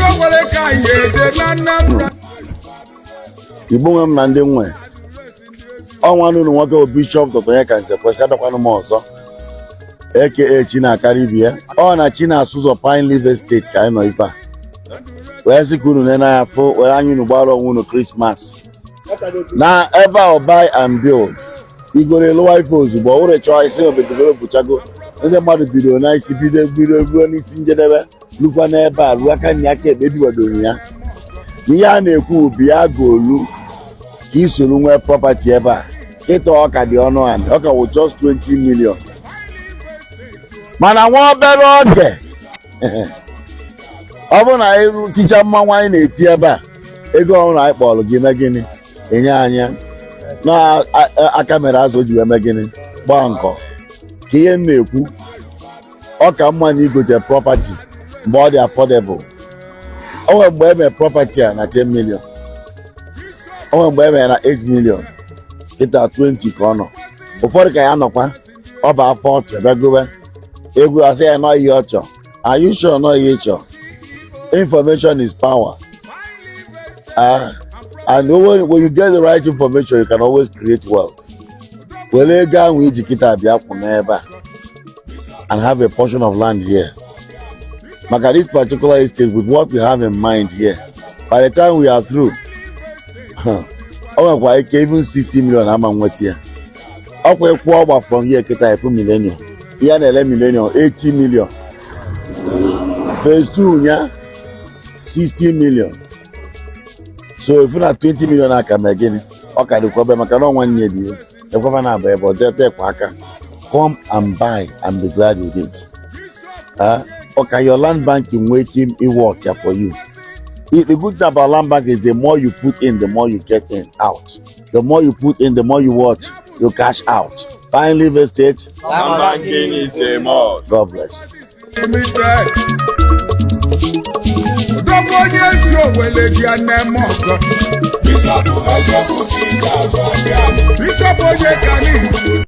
Owere ka anyị eje na Anambra. Igbo nwe m na ndị nwe ọnwa nunu nwoke bụ Bishop Dr. Onyeka Nzekwesị, abịakwanụ m ọzọ, aka Chinakaribie. Ọ na Chinasụzọ Pine Leaf Estate ka anyị nọ ife a wee sị ka unu nene anya fụ, were anya unu gbara onwe unu Christmas na ebe a. Buy and build, igoro lụwa ife ozugbo ọ wụrụ chọọ isi obe developụchago. Ndị mmadụ bidoro na isi bido bido ruo n'isi njedebe, lukwa n'ebe a, ruo aka nyi aka ekpe ebiwadoro ya. Ihe a na-ekwu, bịa goolu ka isoro nwee property ebe a kịta. Ọka dị ọnụ anị, ọka wụ just 20 million, mana nwa obere oge, ọ bụrụ na anyị ticha mmanwụ anyị na-eti ebe a, ego ọhụrụ anyị kpọrọ gị mee gịnị? Enye anyị na aka mere azụ o ji wee mee gịnị? Gbaa nkọ. Ka ihe m na-ekwu, ọ ka mma na igote property mgbe ọ dị affordable. O nwere mgbe e mere property a na 10 million, o nwere mgbe e mere na 8 million, kịta 20 ka ọ nọ. Ụfọdụ ka ya nọkwa ọ bụ afọ ọchọ bịagobe egwu, asị ya nọ ihe ọ chọ. Are you sure nọ ihe ị chọ? Information is power. And when you get the right information, you can always create wealth. Were ego ahụ iji kịta bịa kwụ n'ebe a and have a portion of land here, maka this particular estate, with what we have in mind here, by the time we are through, o nwekwa ike even 60 million ama nweta ya. Ọkwa ịkwụ ọgba from here kịta efu Millennium, ihe a na-ele Millennium 80 million, phase 2 ya 60 million. So ifu na 20 million aka mee gịnị? Ọ ka dịkwa ebe, maka na ọnwa nne dị ihe ekweba na aba ebe ọ dịtekwa aka. Come and buy and be glad you did. Okay, your land banking nwee ike ịwork ya for you. The good thing about land bank is the more you put in, the more you get in out. The more you put in, the more you what? You cash out. Pine Leaf Estate. Land banking is a must. God bless. Limited. Odogwu onye ezi Owele ji ya na-eme ọgọ. Bishop, eziokwu ka iji azụ ọbịa. Bishop onye ka n'Igbo.